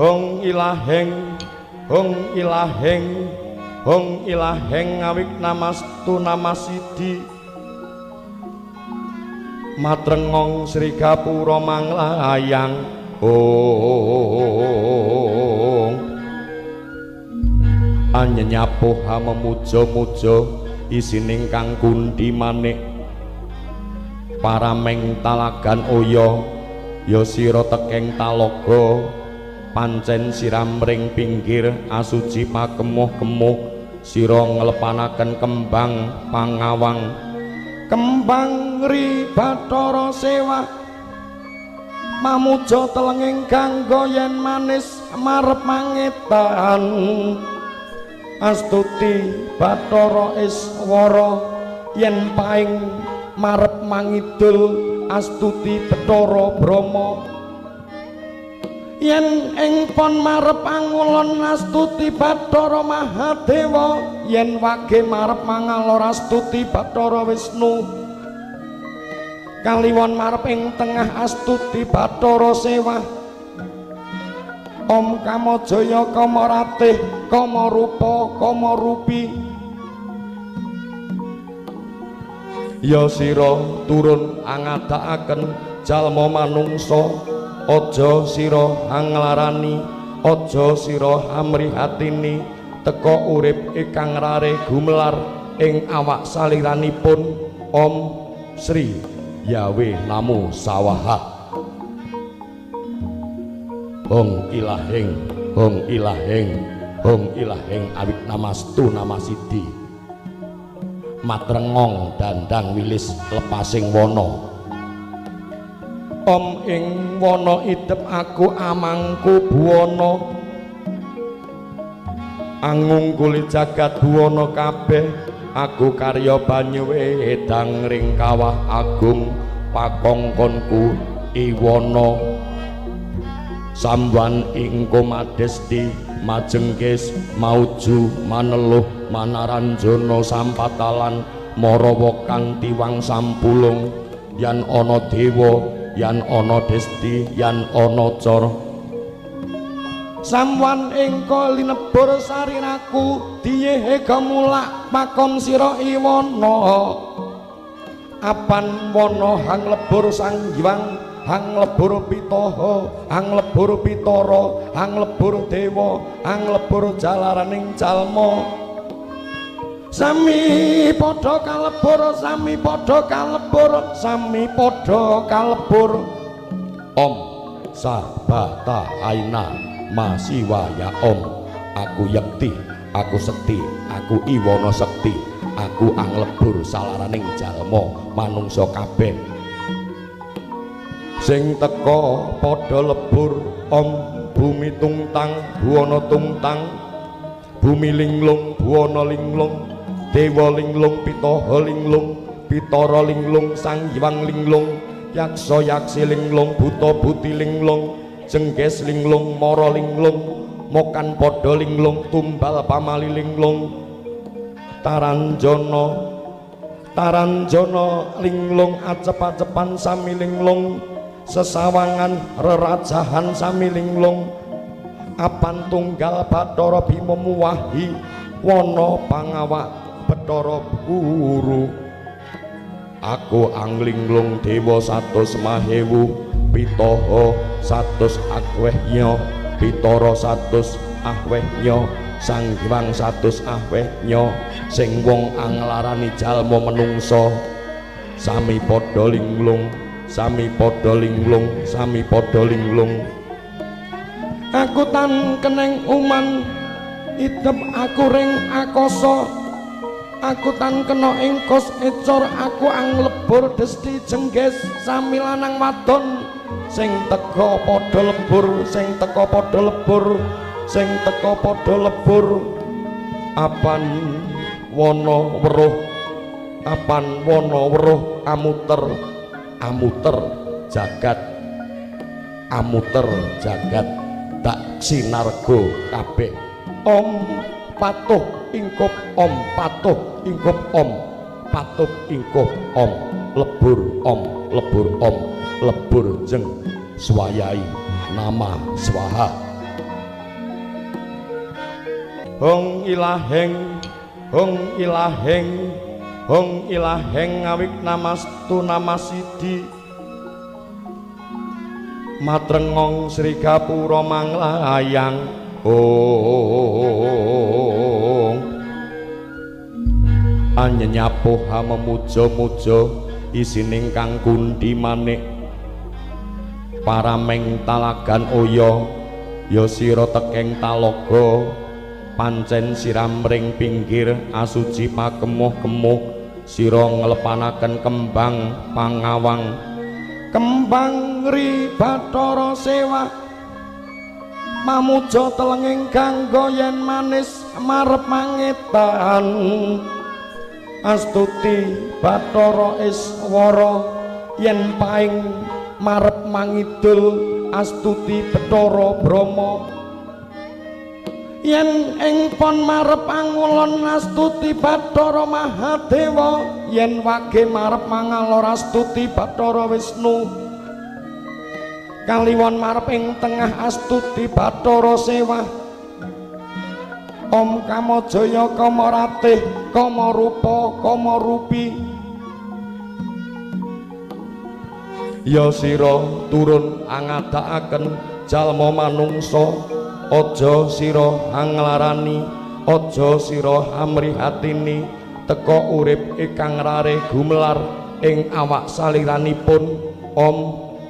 Hong ilaheng, hong ilaheng, hong ilaheng awik namastu namasidi. Matrengong Sri Gapura manglayang. Ong anyenyapuh memuja-muja isining kang kundi manik parameng talagan oya ya sira tekeng talaga pancen siramring pinggir asuci pakemuh-kemuh sira nglepanaken kembang pangawang kembang ri Bathara Sewah mamuja telenging gangga yen manis marep mangetan astuti Bathara Iswara yen paing marep mangidul astuti Bathara Brahma yen ing pon marep angulon astuti Bathara Mahadewa yen wage marep mangalor astuti Bathara Wisnu kaliwon marep ing tengah astuti Bathara Sewah Om Kamajaya Kamaratih Kamarupa Kamarupi ya sira turun angadakaken jalma manungsa aja sira anglarani aja sira amrihatini teka urip ingkang rare gumelar ing awak saliranipun Om Sri Yawe Namo Sawaha. Hong ilaheng, hong ilaheng, hong ilaheng awik namastu namasidi. Matrengong dandang wilis lepasing wana. Om ing wana idep aku amangku buwana. Angungkuli jagat buwana kabeh aku karya banyu wedang ring kawah agung pakongkonku iwana. Samwan ing komadesti majengkis mauju maneluh manaranjana sampatalan marawa kang tiwang sampulung yan ana dewa yan ana desti yan ana cara. Samwan ing linebur sariraku diyehe gemulak pakom sira iwana. Apan wana hang lebur sang hyang hang lebur pitaha hang lebur pitara hang lebur dewa hang lebur jalaraning jalma. Sami padha kalebur sami padha kalebur sami padha kalebur. Om Sabata Aina Masiwa ya Om. Aku yekti, aku sekti, aku iwana sekti, aku anglebur salaraning jalma manungsa kabeh. Sing teka padha lebur Om bumi tungtang buwana tungtang bumi linglung buwana linglung dewa linglung pitaha linglung pitara linglung sang hyang linglung yaksa yaksi linglung buta buti linglung jengges linglung mara linglung mokan padha linglung tumbal pamali linglung taranjana taranjana linglung acep-acepan sami linglung sesawangan rerajahan sami linglung apan tunggal Bathara Bima muwahi wana pangawak Bathara Guru. Aku anglinglung dewa satus mahewu pitaha satus akwehnya pitara satus ahwehnya sang hyang satus ahwehnya sing wong anglarani jalma menungsa sami padha linglung sami padha linglung sami padha linglung. Aku tan keneng uman idep aku ring akasa aku tan kena ing kos ecor aku anglebur desti jengges sami lanang wadon sing teka padha lebur sing teka padha lebur sing teka padha lebur. Apan wana weruh apan wana weruh amuter amuter jagat amuter jagat dak sinarga kabeh. Om patuh ingkup om patuh ingkup om patuh ingkup om lebur om lebur om lebur jeng swayai nama swaha. Hong ilaheng, hong ilaheng, hong ilaheng awik namastu namasidi. Matrengong Sri Gapura manglayang. Ong anyenyapuh memuja-muja isining kang kundi manik parameng talagan oya ya sira tekeng talaga pancen siramring pinggir asuci pakemuh-kemuh sira nglepanaken kembang pangawang kembang ri Bathara Sewa mamuja telenging gangga yen manis marep mangetan astuti Bathara Iswara yen paing marep mangidul astuti Bathara Brahma yen ing pon marep angulon astuti Bathara Mahadewa yen wage marep mangalor astuti Bathara Wisnu kaliwon marep ing tengah astuti Bathara Sewa. Om Kamajaya Kamaratih Kamarupa Kamarupi ya sira turun angadakaken jalma manungsa aja sira anglarani aja sira amrihatini teka urip ingkang rare gumelar ing awak saliranipun. Om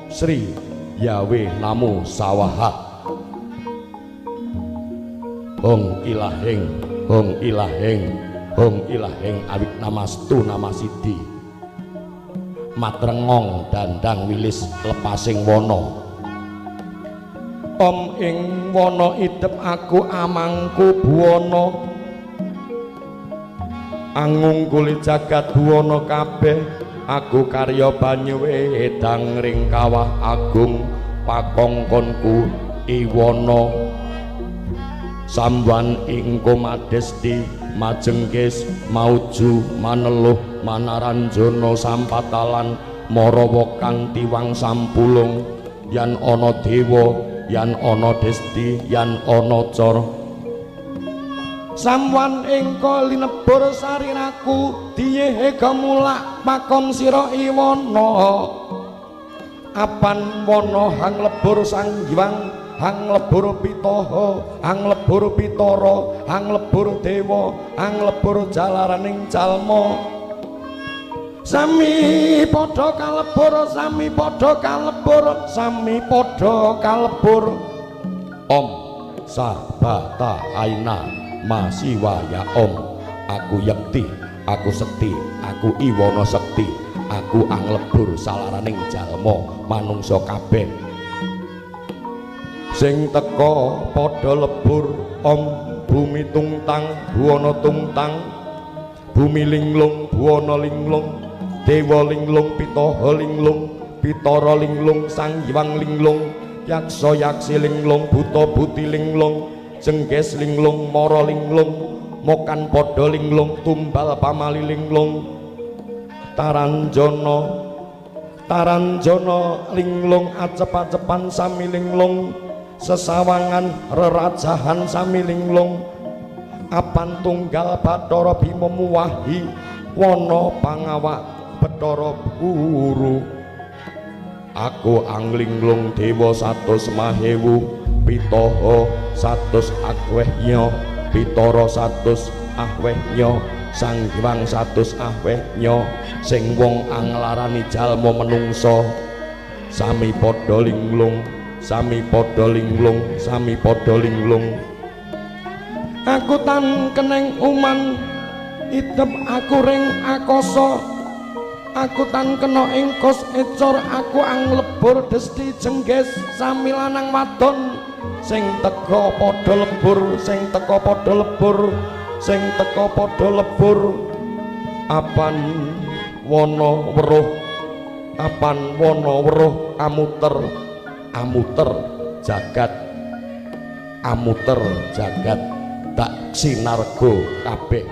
Sri Yawe Namo Sawaha. Hong ilaheng, hong ilaheng, hong ilaheng awik namastu namasidi. Matrengong dandang wilis lepasing wana. Om ing wana idep aku amangku buwana angungkuli jagat buwana kabeh aku karya banyu wedang ring kawah agung pakongkonku iwana samwan ing komadesti majengkis mauju maneluh manaranjana sampatalan marawa kang tiwang sampulung yan ana dewa yan ana desti yan ana cara samwan ingka linebur sariraku diyehe gemulak pakom sira iwana apan wana hang lebur sang hyang hang lebur pitaha hang lebur pitara hang lebur dewa hang lebur jalaraning jalma sami padha kalebur sami padha kalebur sami padha kalebur. Om Sabata Aina Masiwaya Om aku yekti aku sekti aku iwana sekti aku anglebur salaraning jalma manungsa kabeh sing teka padha lebur. Om bumi tungtang buwana tungtang bumi linglung buwana linglung dewa linglung pitaha linglung pitara linglung sang hyang linglung yaksa yaksi linglung buta buti linglung jengges linglung mara linglung mokan padha linglung tumbal pamali linglung taranjana taranjana linglung acep-acepan sami linglung sesawangan rerajahan sami linglung apan tunggal Bathara Bima muwahi wana pangawak Bathara Guru aku anglinglung dewa satus mahewu pitaha satus akwehnya pitara satus ahwehnya sang hyang satus ahwehnya sing wong anglarani jalma menungsa sami padha linglung sami padha linglung sami padha linglung. Aku tan keneng uman idep aku ring akasa aku tan kena ing kos ecor aku anglebur desti jengges sami lanang wadon sing teka padha lebur sing teka padha lebur sing teka padha lebur. Apan wana weruh apan wana weruh amuter amuter jagat amuter jagat tak sinarga kabeh.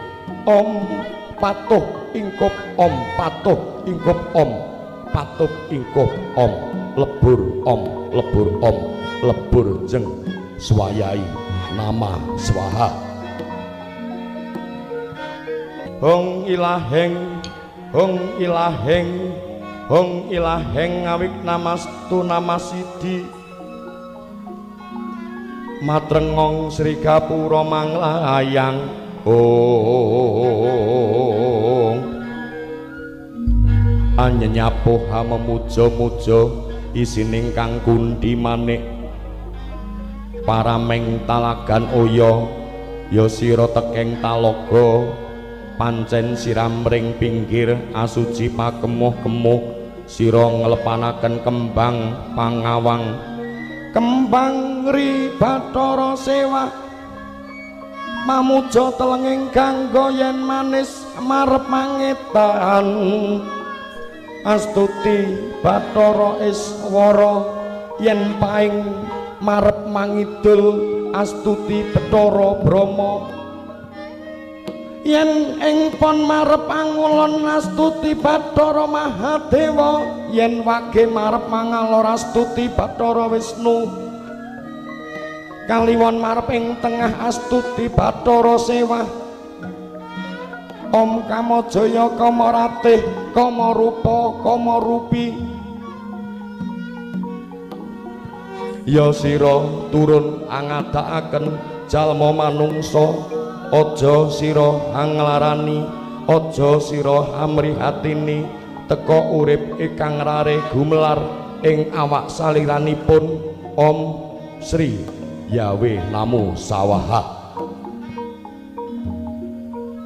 Om patuh ingkup om patuh ingkup om patuh ingkup om lebur om lebur om lebur jeng swayai nama swaha. Hong ilaheng, hong ilaheng, hong ilaheng awik namastu namasidi. Matrengong Sri Gapura manglayang. Ong anyenyapuh memuja-muja isining kang kundi manik parameng talagan oya ya sira tekeng talaga pancen siramring pinggir asuci pakemuh-kemuh sira nglepanaken kembang pangawang kembang ri Bathara Sewa mamuja telenging gangga yen manis marep mangetan astuti Bathara Iswara yen paing marep mangidul astuti Bathara Brahma yen ing pon marep angulon astuti Bathara Mahadewa yen wage marep mangalor astuti Bathara Wisnu kaliwon marep ing tengah astuti Bathara Sewa. Om Kamajaya Kamaratih Kamarupa Kamarupi ya sira turun angadakaken jalma manungsa aja sira anglarani aja sira amrihatini teka urip ingkang rare gumelar ing awak saliranipun. Om Sri Yawe Namo Sawaha.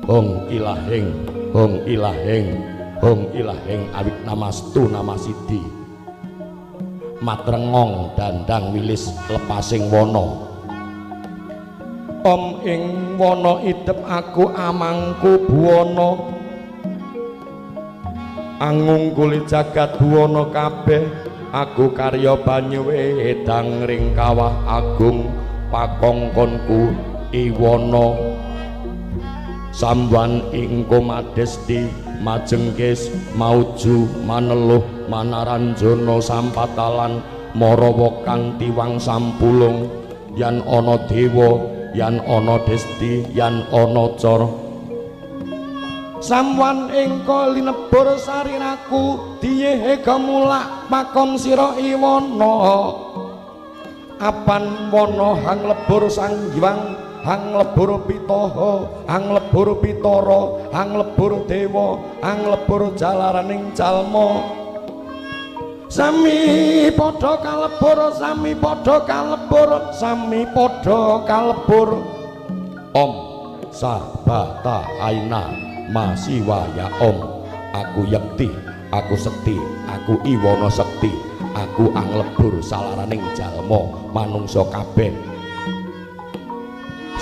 Hong ilaheng, hong ilaheng, hong ilaheng awik namastu namasidi. Matrengong dandang wilis lepasing wana. Om ing wana idep aku amangku buwana angungkuli jagat buwana kabeh aku karya banyu wedang ring kawah agung pakongkonku iwana samwan ing komadesti majengkis mauju maneluh manaranjana sampatalan marawa kang tiwang sampulung yan ana dewa yan ana desti yan ana cara samwan ingka linebur sariraku diyehe gemulak pakom sira iwana apan wana hang lebur sang hyang hang lebur pitaha hang lebur pitara hang lebur dewa hang lebur jalaraning jalma sami padha kalebur sami padha kalebur sami padha kalebur. Om Sabata Aina Masiwa ya Om aku yekti aku sekti aku iwana sekti aku anglebur salaraning jalma manungsa kabeh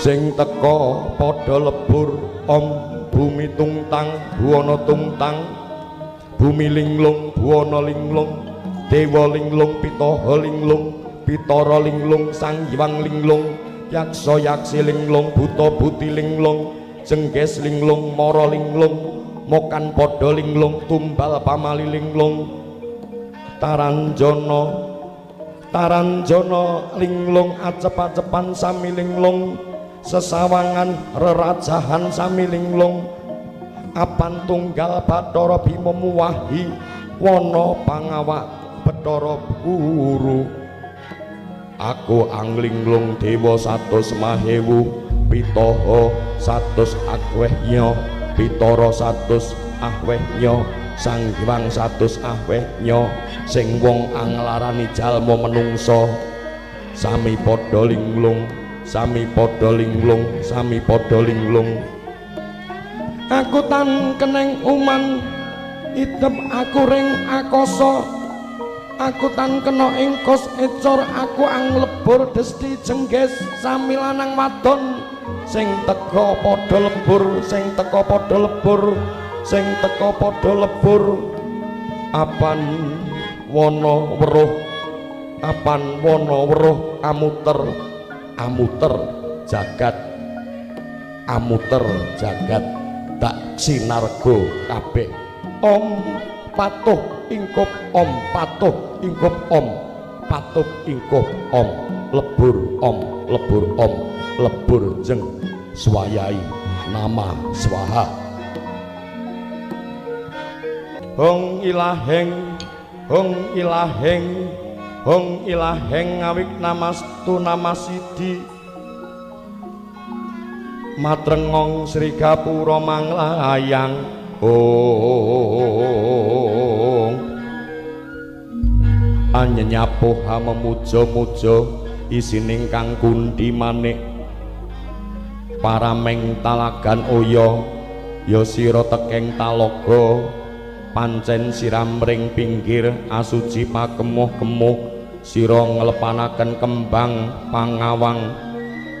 sing teka padha lebur. Om bumi tungtang buwana tungtang bumi linglung buwana linglung dewa linglung pitaha linglung pitara linglung sang hyang linglung yaksa yaksi linglung buta buti linglung jengges linglung mara linglung mokan padha linglung tumbal pamali linglung taranjana taranjana linglung acep-acepan sami linglung sesawangan rerajahan sami linglung apan tunggal Bathara Bima muwahi wana pangawak Bathara Guru aku anglinglung dewa satus mahewu pitaha satus akwehnya pitara satus ahwehnya sang hyang satus ahwehnya sing wong anglarani jalma menungsa sami padha linglung sami padha linglung sami padha linglung. Aku tan keneng uman idep aku ring akasa aku tan kena ing kos ecor aku anglebur desti jengges sami lanang wadon sing teka padha lebur sing teka padha lebur sing teka padha lebur. Apan wana weruh apan wana weruh amuter amuter jagat amuter jagat tak sinarga kabeh. Om patuh ingkup om patuh ingkup om patuh ingkup om lebur om lebur om lebur jeng swayai nama swaha. Hong ilaheng, hong ilaheng, hong ilaheng awik namastu namasidi. Matrengong Sri Gapura manglayang. Ong anyenyapuh memuja-muja isining kang kundi manik parameng talagan oya ya sira tekeng talaga pancen siramring pinggir asuci pakemuh-kemuh sira nglepanaken kembang pangawang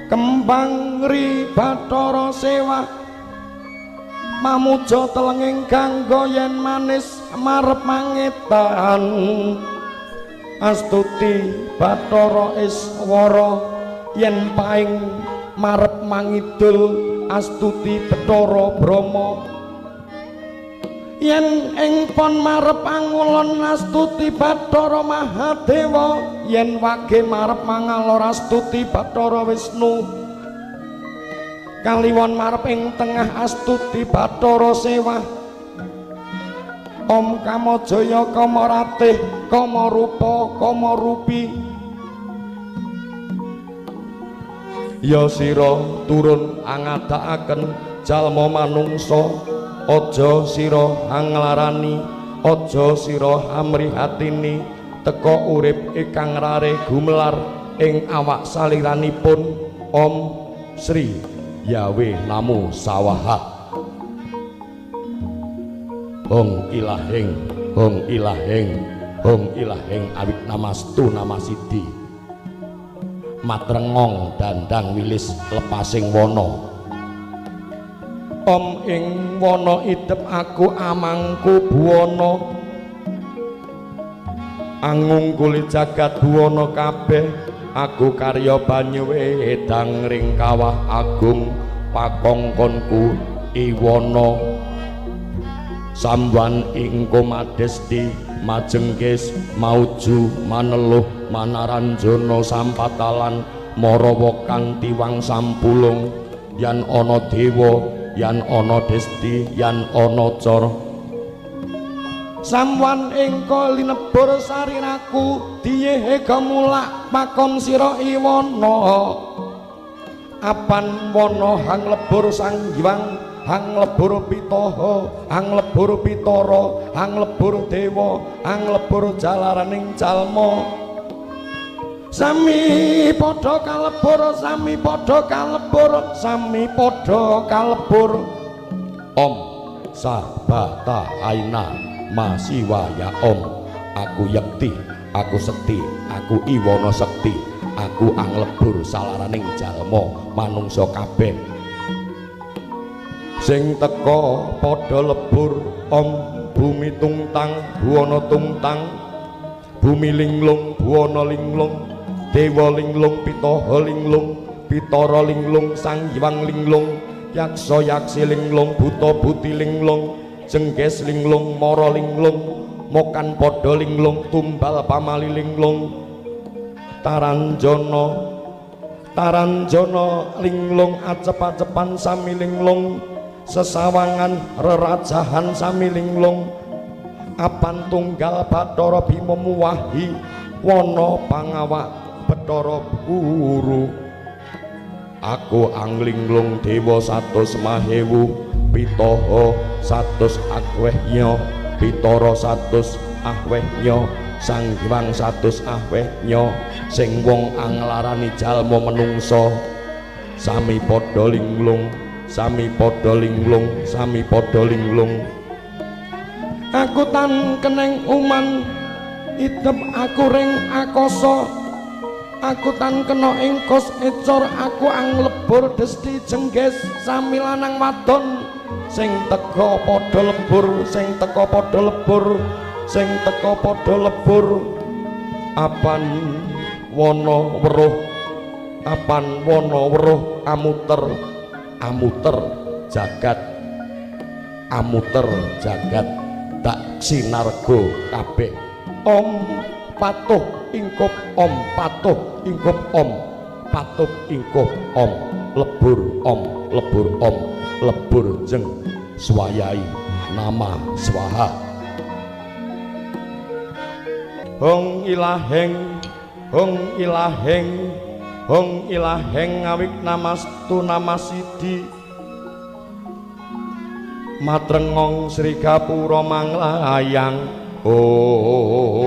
kembang ri Bathara Sewah mamuja telenging gangga yen manis marep mangetan astuti Bathara Iswara yen paing marep mangidul astuti Bathara Brahma yen ing pon marep angulon astuti Bathara Mahadewa yen wage marep mangalor astuti Bathara Wisnu kaliwon marep ing tengah astuti Bathara Sewah Om Kamajaya Kamaratih Kamarupa Kamarupi ya sira turun angadakaken jalma manungsa aja sira anglarani aja sira amrihatini teka urip ingkang rare gumelar ing awak saliranipun Om Sri Yawe Namo Sawaha. Hong ilaheng, hong ilaheng, hong ilaheng awik namastu namasidi. Matrengong dandang wilis lepasing wana. Om ing wana idep aku amangku buwana. Angungkuli jagat buwana kabeh aku karya banyu wedang ring kawah agung pakongkonku iwana. Samwan ing komadesti majengkis mauju maneluh manaranjana sampatalan marawa kang tiwang sampulung yan ana dewa yan ana desti yan ana cara samwan ing linebur sariraku diyehe gemulak pakom sira iwana apan wana hang lebur sang hyang hang lebur pitaha hang lebur pitara hang lebur dewa hang lebur jalaraning jalma sami padha kalebur sami padha kalebur sami padha kalebur Om Sabata Aina Masiwa ya Om aku yekti aku sekti aku iwana sekti aku anglebur salaraning jalma manungsa kabeh sing teka padha lebur Om bumi tungtang buwana tungtang bumi linglung buwana linglung dewa linglung pitaha linglung pitara linglung sang hyang linglung yaksa yaksi linglung buta buti linglung jengges linglung mara linglung mokan padha linglung tumbal pamali linglung taranjana taranjana linglung acep-acepan sami linglung sesawangan rerajahan sami linglung apan tunggal Bathara Bima muwahi wana pangawak Bathara Guru aku anglinglung dewa satus mahewu pitaha satus akwehnya pitara satus ahwehnya sang hyang satus ahwehnya sing wong anglarani jalma menungsa sami padha linglung sami padha linglung sami padha linglung aku tan keneng uman idep aku ring akasa aku tan kena ing kos ecor aku anglebur desti jengges sami lanang wadon sing teka padha lebur sing teka padha lebur sing teka padha lebur apan wana weruh apan wana weruh amuter amuter jagat amuter jagat dak sinarga kabeh Om patuh ingkup Om patuh ingkup Om patuh ingkup Om lebur Om lebur Om lebur jeng swayai nama swaha. Hong ilaheng, hong ilaheng, hong ilaheng awik namastu namasidi. Matrengong Sri Gapura manglayang. Ong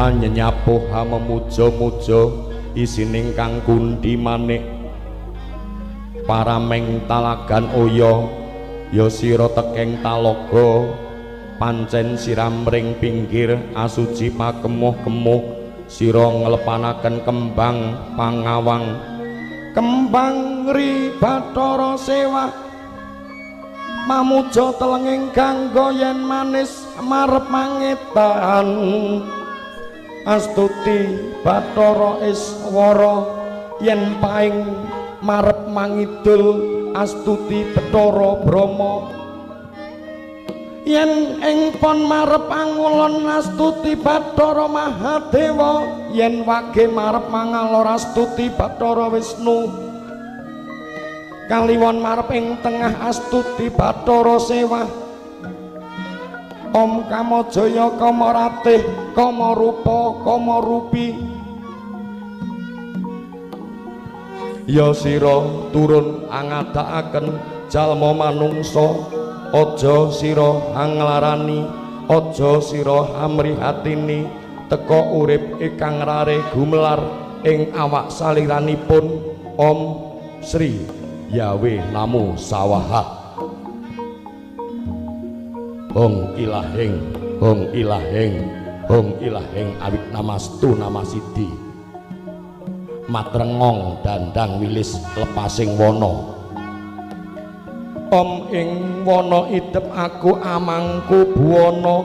anyenyapuh memuja-muja isining kang kundi manik parameng talagan oya ya sira tekeng talaga pancen siramring pinggir asuci pakemuh-kemuh sira nglepanaken kembang pangawang kembang ri bathara sewah mamuja telenging gangga yen manis marep mangetan astuti bathara iswara yen paing marep mangidul astuti bathara brahma yen ing pon marep angulon astuti bathara mahadewa yen wage marep mangalor astuti bathara wisnu kaliwon marep ing tengah astuti bathara sewah. Om Kamajaya Kamaratih Kamarupa Kamarupi ya sira turun angadakaken jalma manungsa aja sira anglarani aja sira amrihatini teka urip ingkang rare gumelar ing awak saliranipun. Om Sri Yawe Namo Sawaha. Hong ilaheng, hong ilaheng, hong ilaheng awik namastu namasidi. Matrengong dandang wilis lepasing wana. Om ing wana idep aku amangku buwana.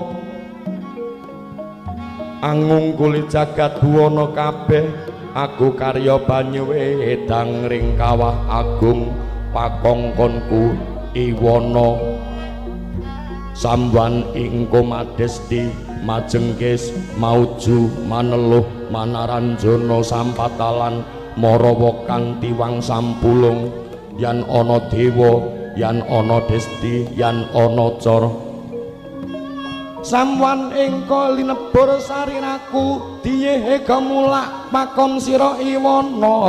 Angungkuli jagat buwana kabeh aku karya banyu wedang ring kawah agung pakongkonku iwana. Samwan ing komadesti majengkis mauju maneluh manaranjana sampatalan marawa kang tiwang sampulung yan ana dewa yan ana desti yan ana cara. Samwan ing linebur sariraku diyehe gemulak pakom sira iwana.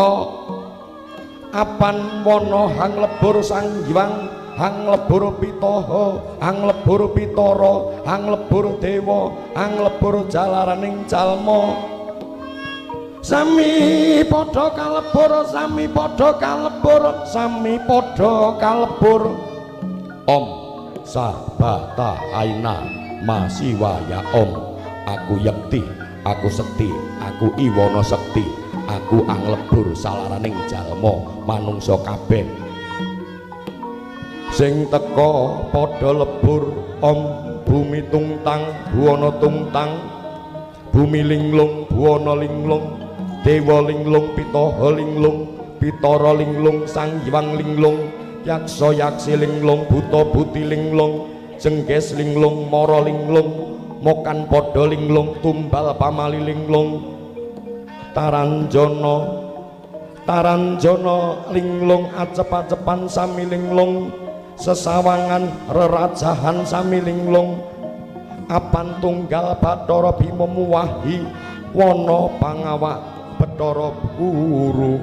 Apan wana hang lebur sang hyang hang lebur pitaha hang lebur pitara hang lebur dewa hang lebur jalaraning jalma. Sami padha kalebur sami padha kalebur sami padha kalebur. Om Sabata Aina Masiwa ya Om. Aku yekti, aku sekti, aku iwana sekti, aku anglebur salaraning jalma manungsa kabeh. Sing teka padha lebur. Om bumi tungtang buwana tungtang bumi linglung buwana linglung dewa linglung pitaha linglung pitara linglung sang hyang linglung yaksa yaksi linglung buta buti linglung jengges linglung mara linglung mokan padha linglung tumbal pamali linglung taranjana taranjana linglung acep-acepan sami linglung sesawangan rerajahan sami linglung apan tunggal bathara bima muwahi wana pangawak bathara guru.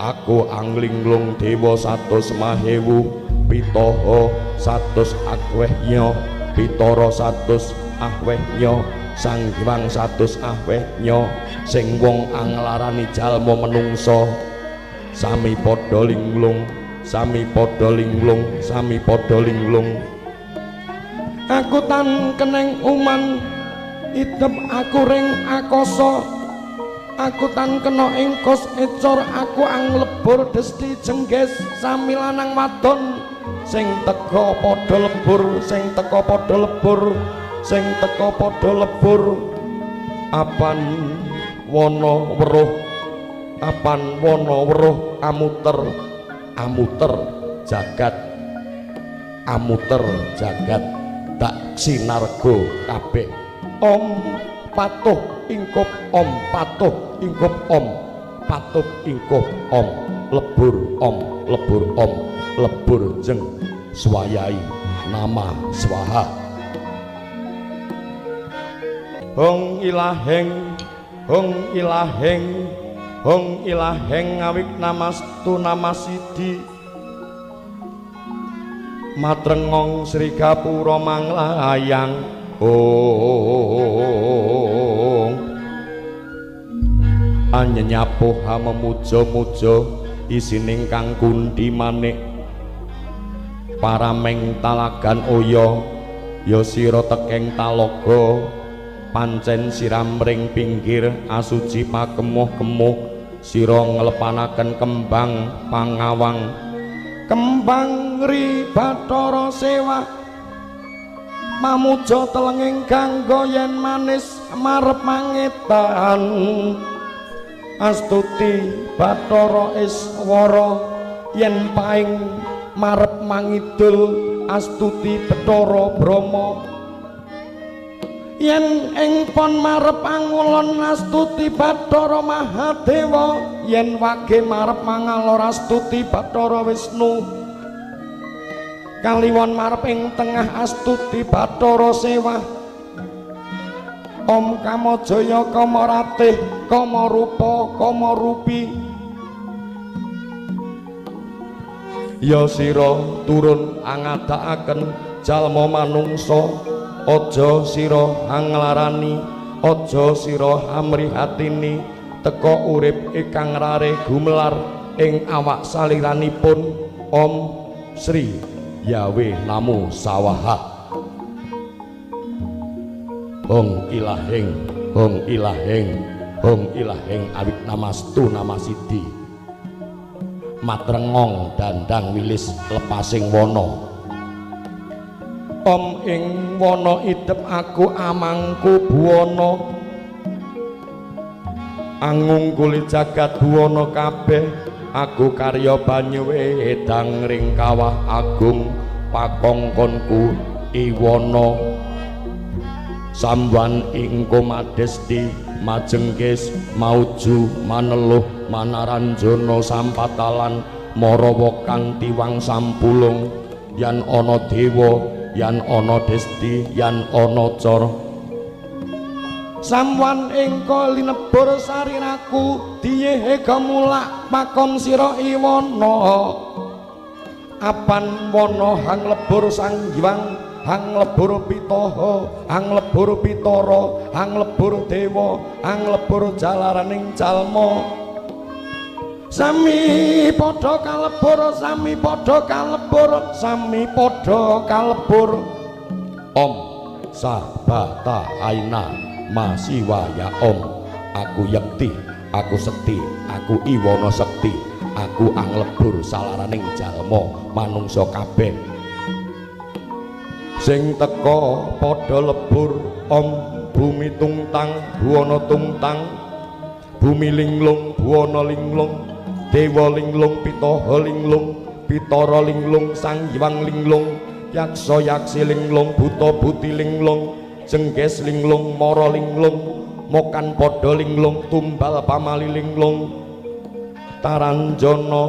Aku anglinglung dewa satus mahewu pitaha satus akwehnya pitara satus ahwehnya sang hyang satus ahwehnya sing wong anglarani jalma menungsa sami padha linglung sami padha linglung sami padha linglung. Aku tan keneng uman idep aku ring akasa aku tan kena ing kos ecor aku anglebur desti jengges sami lanang wadon sing teka padha lebur sing teka padha lebur sing teka padha lebur. Apan wana weruh apan wana weruh amuter amuter jagat amuter jagat tak sinarga kabeh. Om patuh ingkup om patuh ingkup om patuh ingkup om lebur om lebur om lebur jeng swayai nama swaha. Hong ilaheng, hong ilaheng, hong ilaheng awik namastu namasidi. Matrengong Sri Gapura manglayang. Ong anyenyapuh memuja-muja isining kang kundi manik parameng talagan oya ya sira tekeng talaga pancen siramring pinggir asuci pakemuh-kemuh sira nglepanaken kembang pangawang kembang ri Bathara Sewah mamuja telenging gangga yen manis marep mangetan astuti Bathara Iswara yen paing marep mangidul astuti Bathara Brahma yen ing pon marep angulon astuti Bathara Mahadewa yen wage marep mangalor astuti Bathara Wisnu kaliwon marep ing tengah astuti Bathara Sewah. Om Kamajaya Kamaratih Kamarupa Kamarupi ya sira turun angadakaken jalma manungsa aja sira anglarani aja sira amrihatini teka urip ingkang rare gumelar ing awak saliranipun. Om Sri Yawe Namo Sawaha. Hong ilaheng, hong ilaheng, hong ilaheng awit namastu namasidi. Matrengong dandang wilis lepasing wana. Om ing wana idep aku amangku buwana. Angungkuli jagat buwana kabeh aku karya banyu wedang ring kawah agung pakongkonku iwana. Samwan ing komadesti majengkis mauju maneluh manaranjana sampatalan marawa kang tiwang sampulung yan ana dewa yan ana desti yan ana cara. Samwan ing linebur sariraku diyehe gemulak pakom sira iwana. Apan wana hang lebur sang hyang hang lebur pitaha hang lebur pitara hang lebur dewa hang lebur jalaraning jalma. Sami padha kalebur sami padha kalebur sami padha kalebur. Om Sabata Aina Masiwa ya Om. Aku yekti, aku sekti, aku iwana sekti, aku anglebur salaraning jalma manungsa kabeh. Sing teka padha lebur. Om bumi tungtang buwana tungtang bumi linglung buwana linglung dewa linglung pitaha linglung pitara linglung sang hyang linglung yaksa yaksi linglung buta buti linglung jengges linglung mara linglung mokan padha linglung tumbal pamali linglung taranjana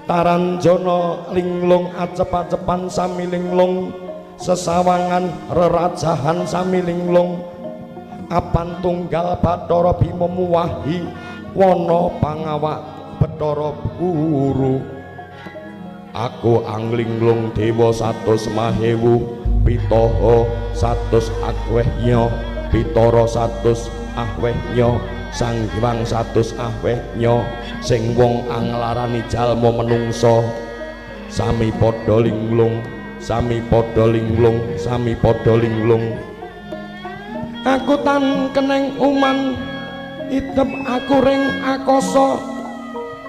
taranjana linglung acep-acepan sami linglung sesawangan rerajahan sami linglung apan tunggal Bathara Bima muwahi wana pangawak Bathara Guru. Aku anglinglung dewa satus mahewu pitaha satus akwehnya pitara satus ahwehnya sang hyang satus ahwehnya sing wong anglarani jalma menungsa sami padha linglung sami padha linglung sami padha linglung. Aku tan keneng uman idep aku ring akasa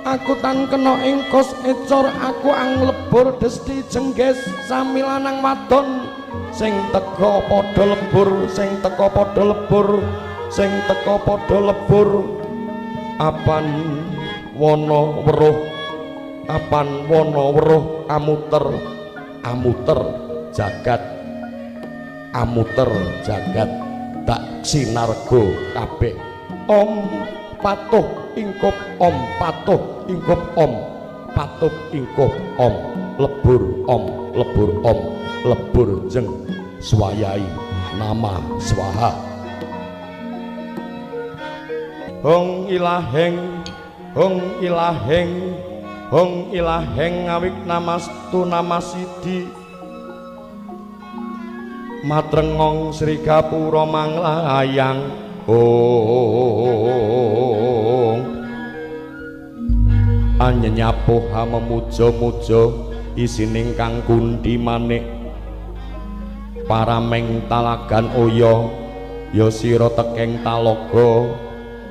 aku tan kena ing kos ecor aku anglebur desti jengges sami lanang wadon sing teka padha lebur sing teka padha lebur sing teka padha lebur. Apan wana weruh apan wana weruh amuter amuter jagat amuter jagat tak sinarga kabeh. Om patuh ingkup om patuh ingkup om patuh ingkup om lebur om lebur om lebur jeng swayai nama swaha. Hong ilaheng, hong ilaheng, hong ilaheng awik namastu namasidi. Matrengong Sri Gapura manglayang. Ong anyenyapuh memuja-muja isining kang kundi manik parameng talagan oya ya sira tekeng talaga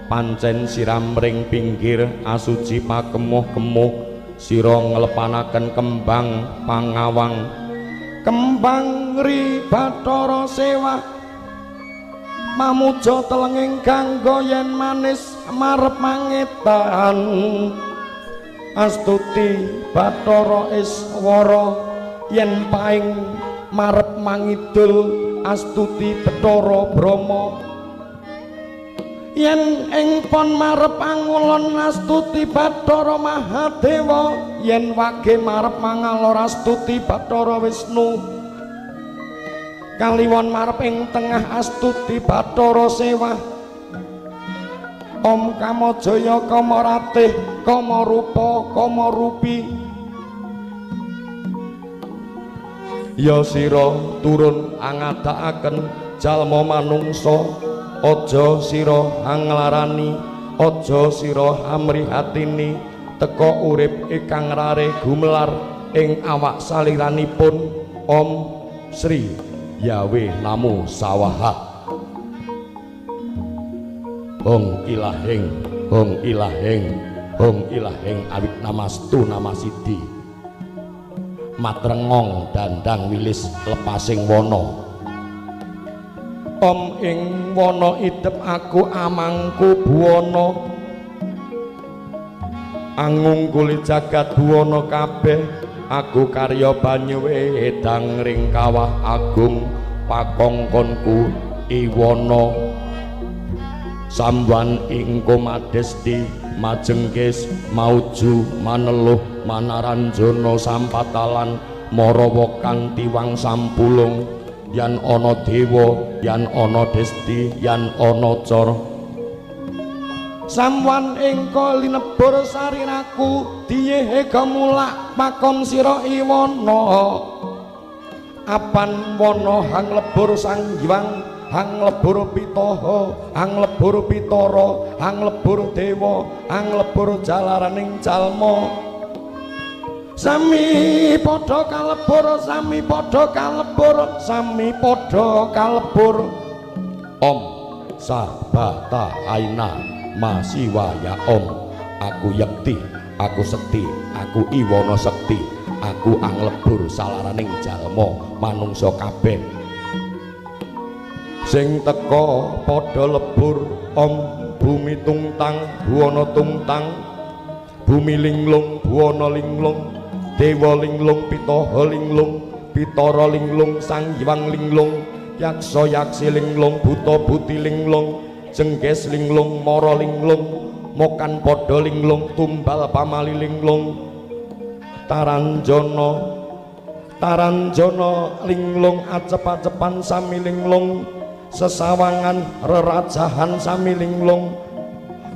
pancen siramring pinggir asuci pakemuh-kemuh sira nglepanaken kembang pangawang kembang ri Bathara Sewah mamuja telenging gangga yen manis marep mangetan astuti Bathara Iswara yen paing marep mangidul astuti Bathara Brahma yen ing pon marep angulon astuti Bathara Mahadewa yen wage marep mangalor astuti Bathara Wisnu kaliwon marep ing tengah astuti Bathara Sewah Om Kamajaya Kamaratih Kamarupa Kamarupi ya sira turun angadakaken jalma manungsa aja sira anglarani aja sira amrihatini teka urip ingkang rare gumelar ing awak saliranipun Om Sri Yawe Namo Sawaha. Hong ilaheng, hong ilaheng, hong ilaheng awit namastu namasidi. Matrengong dandang wilis lepasing wana. Om ing wana idep aku amangku buwana. Angungkuli jagat buwana kabeh aku karya banyu wedang ring kawah agung pakongkonku iwana. Samwan ing komadesti majengkis mauju maneluh manaranjana sampatalan marawa kanthi wang sampulung yan ana dewa yan ana desti yan ana cara samwan ing linebur sariraku diyehe gemulak pakom sira iwana apan wana hang lebur sang hyang hang lebur pitaha hang lebur pitara hang lebur dewa hang lebur jalaraning jalma sami padha kalebur sami padha kalebur sami padha kalebur Om Sabata Aina Masiwaya Om aku yekti aku sekti aku iwana sekti aku anglebur salaraning jalma manungsa kabeh sing teka padha lebur Om bumi tungtang buwana tungtang bumi linglung buwana linglung dewa linglung pitaha linglung pitara linglung sang hyang linglung yaksa yaksi linglung buta buti linglung jengkes linglung mara linglung mokan padha linglung tumbal pamali linglung taranjana taranjana linglung acep-acepan sami linglung sesawangan rerajahan sami linglung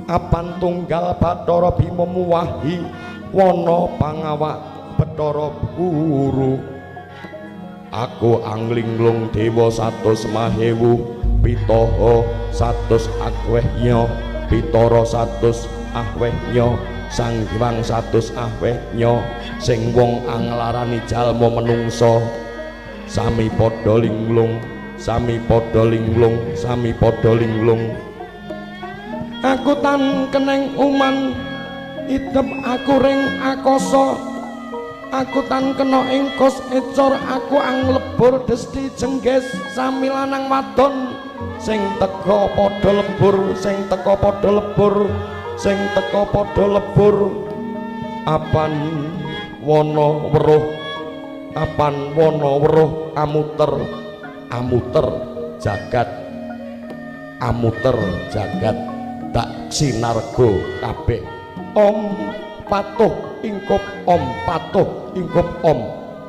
apan tunggal Bathara Bima muwahi wana pangawak Bathara Guru aku anglinglung dewa satus mahewu pitaha satus akwehnya pitara satus ahwehnya sang hyang satus ahwehnya sing wong anglarani jalma menungsa sami padha linglung sami padha linglung sami padha linglung aku tan keneng uman idep aku ring akasa aku tan kena ing kos ecor aku anglebur desti jengges sami lanang wadon sing teka padha lebur sing teka padha lebur sing teka padha lebur apan wana weruh apan wana weruh amuter amuter jagat amuter jagat tak sinarga kabeh Om patuh ingkup Om patuh ingkup Om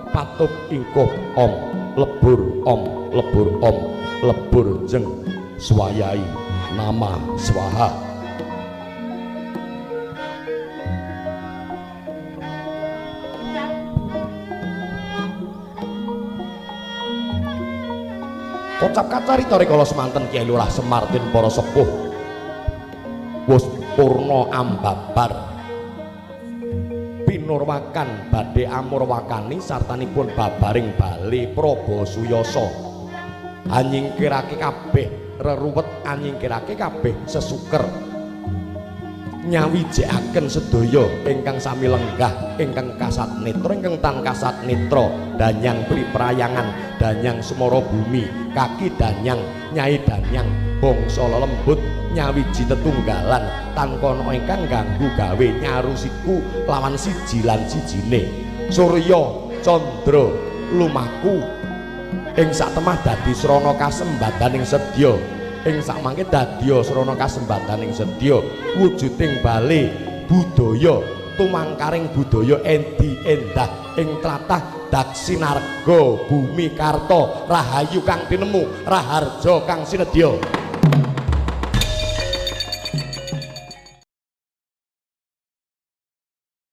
patuh ingkup Om lebur Om lebur Om lebur jeng swayai nama swaha. Kocap kacarita rikala semanten Kyai Lurah Semartin para sepuh wus purna ambabar pinurwakan badhe amurwakani sartanipun babaring bale Praba Suyasa. Anyingkirake kabeh reruwet, anyingkirake kabeh sesuker, nyawijekaken sedaya ingkang sami lenggah, ingkang kasat netra, ingkang tan kasat netra, danyang priprayangan, danyang semara bumi, kaki danyang, nyai danyang, bangsa lelembut nyawiji tetunggalan tanpa ana ingkang ganggu gawe nyarusiku lawan siji lan sijine. Surya candra lumaku ing satemah dadi srana kasembadaning sedya, ing sakmangke dadya srana kasembadaning sedya, wujuding bale budaya tumangkaring budaya endi endah ing tlatah Daksinarga bumi karta rahayu kang tinemu, raharja kang sinedya.